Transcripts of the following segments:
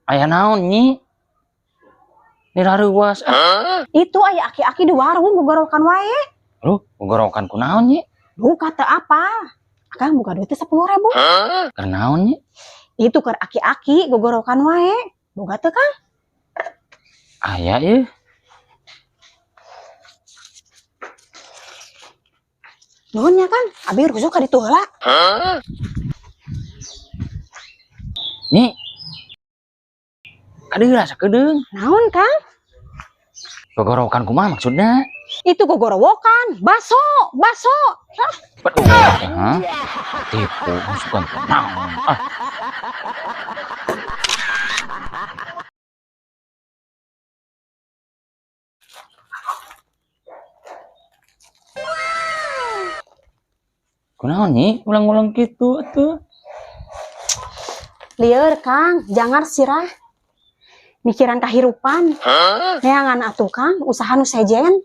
Aya naon nyi? Nirareuwas. Itu aya aki-aki di warung gogorowokan wae. Lu gogorowokan kunaon nyi? Duh kata apa? Akang buka duitnya 10.000. Keur naon nyi? Itu keur aki-aki gogorowokan wae. Boga teu Kang? Aya ieu. Nuhun nya Kang, abi rusuh ka ditu heula. Nyi. Kadeula sakedeung. Naon Kang? Gogorowokan kumaha maksudna? Itu gogorowokan, baso, baso. Hah? Hah? Tipu masukan naon? Ah. Kunaon nyi ulang-ulang kitu atuh? Lieur Kang, jangan sirah. Mikiran kahirupan. Neangan atuh Kang, usaha nu sejen.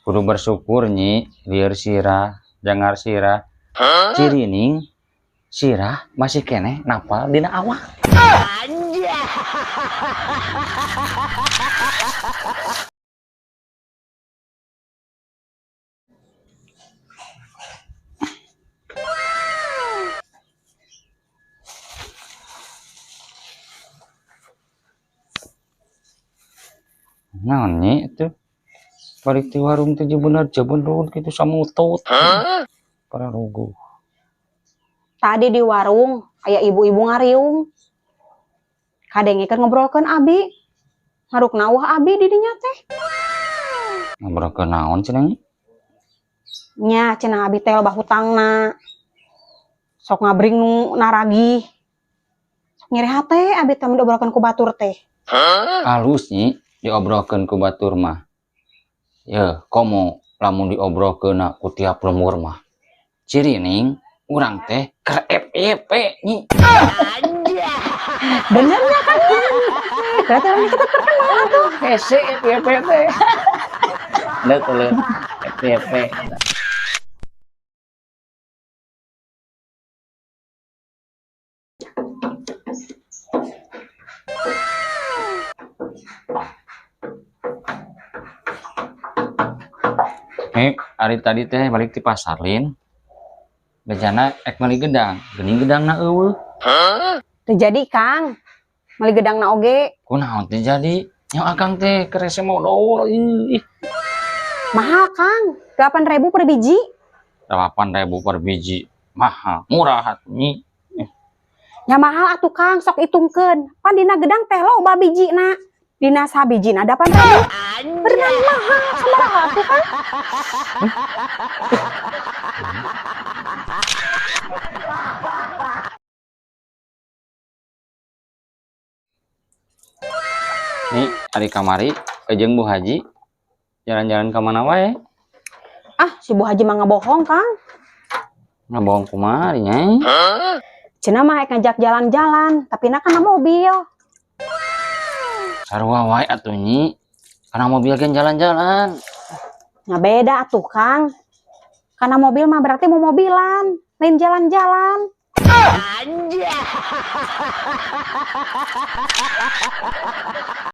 Kudu bersyukur nyi, lieur sirah, jangar sirah. Cirining sirah masih keneh napal dina awak. Naon nyi itu? Balik di warung teh bener jabun kitu samutut. Para ruguh. Tadi di warung aya ibu-ibu ngariung. Kadengekeun ngobrolkeun abi. Ngarukna wah abi di dinya teh. Ngobrolkeun naon cenah nyi? Nya cenah abi teh loba hutangna. Sok ngabring nu naragih. Sok nyeri hate abi teh mun diobrolkeun ku batur teh. Halus nyi diobrolkeun ku batur mah. Yeuh, komo lamun diobrolkeunna ku tiap lembur mah. Cirining urang teh keur FYP nyi. Bener nya kan? Berarti orang kita terkenal tuh. Hese FYP teh. Leuk leuk FYP. Hari tadi teh balik di pasar lin. Bejana ek meuli gedang, geuning gedangna eueuh. Teu jadi Kang. Meuli gedangna oge. Kunaon teu jadi? Nyaho akang teh kerese modal ih. Mahal Kang, 8.000 per biji. 8.000 per biji. Mahal, murah atuh nyi. Ya mahal atuh Kang, sok hitungkeun. Pan dina gedang teh loba bijina. Dina sabijina 8.000. Berenang mahal sabaraha atuh Kang? Nih, ari kamari jeung Bu Haji jalan-jalan ka mana wae? Ah, si Bu Haji mah ngabohong, Kang. Ngabohong kumaha ari nya? Cenah mah hayang ngajak jalan-jalan, tapi na kana mobil. Sarua wae atuh nyi. Kana mobil gen jalan-jalan. Nya beda atuh, Kang. Kana mobil mah berarti mau mobilan, lain jalan-jalan. Anjay.